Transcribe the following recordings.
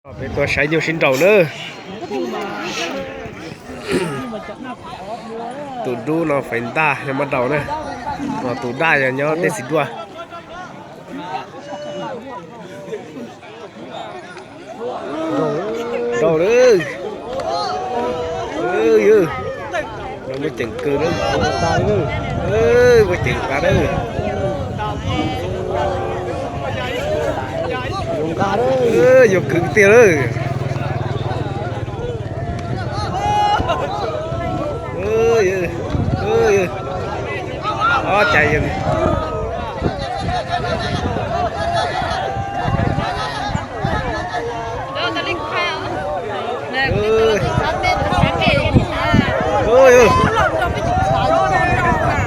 Peb tuaj saib nyuj sib nraus na. Tus dub no Faiv Ntaj yog Mab Daus na, tus daj yog nyob Teb Xis Duaj. Nraus lawm. Muaj ceem kawg na. Muaj ceem tas na. Yuav khwv tiag lawm. Ob cai yog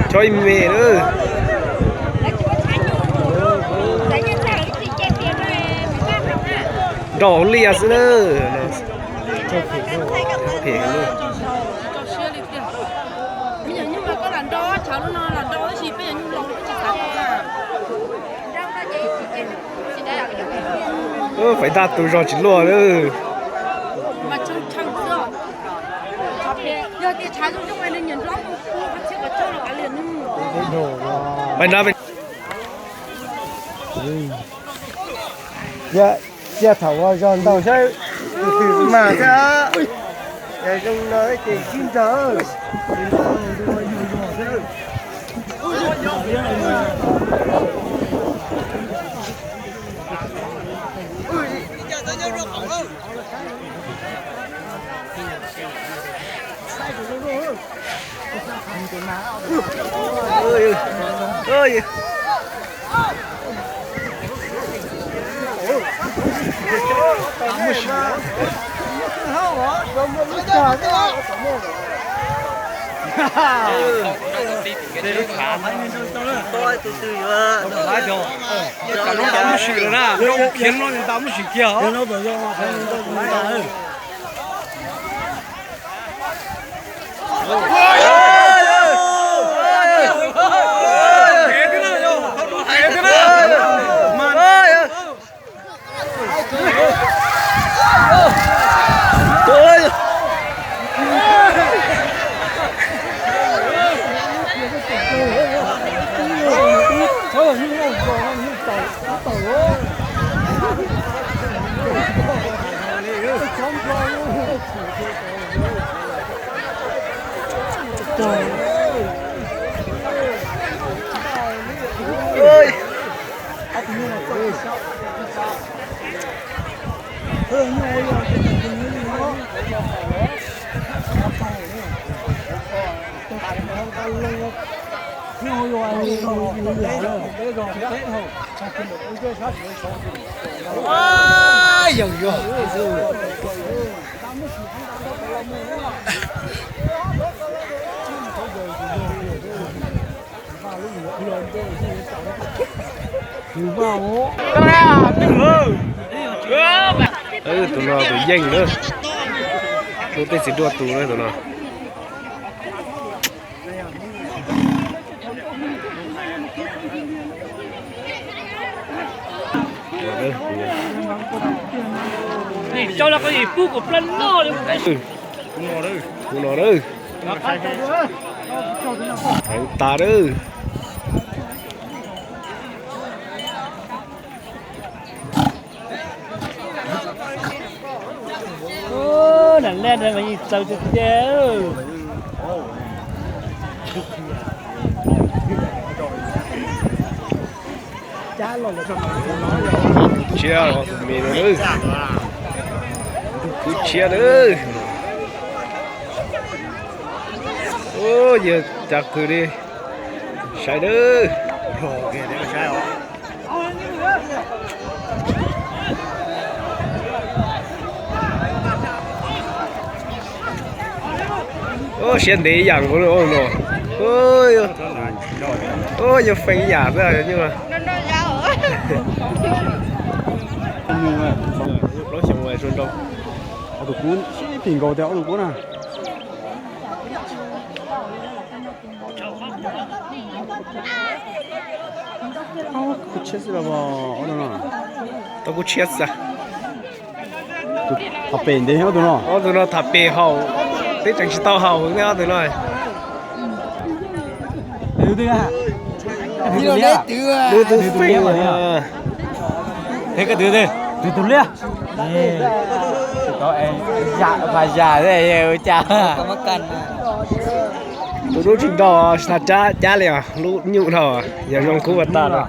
Tso ib me na. Nraus lias xwb na. Faiv Ntaj tu zog tsis luaj lawm. Cia thaum ua zog ntaus saib, tus twg mas xwb. Yog zoo no ces sib nrog. Tus no tus yeej na, lub teb txiv duaj tus na tus no. Tus no na, heev tas na. Nam lej mas yeej txaws tiag tiag. Tus tshiab, tus me no, tus tshiab na. Yog cas qw li, saib na. Siab ntev ib yam nkaus no. Yog feem ib yam xwb nyuj. Plaub xyoo zoo nraug. Ob tug kub sib phim nkaus tias ob tug kub na. Kub tshiab xwb los ob tug no. Tau kub tshiab xwb. Tham pem ntev ob tug no. Ob tug no tham pem haus, twb tseem tsis tau haus ne ob tug no. Twb tus liab. Phas yas ua cas. Tus dub tsis nrau, tsis tau cab li os, lub nyuj dhau, yog zoo kub ua tag no.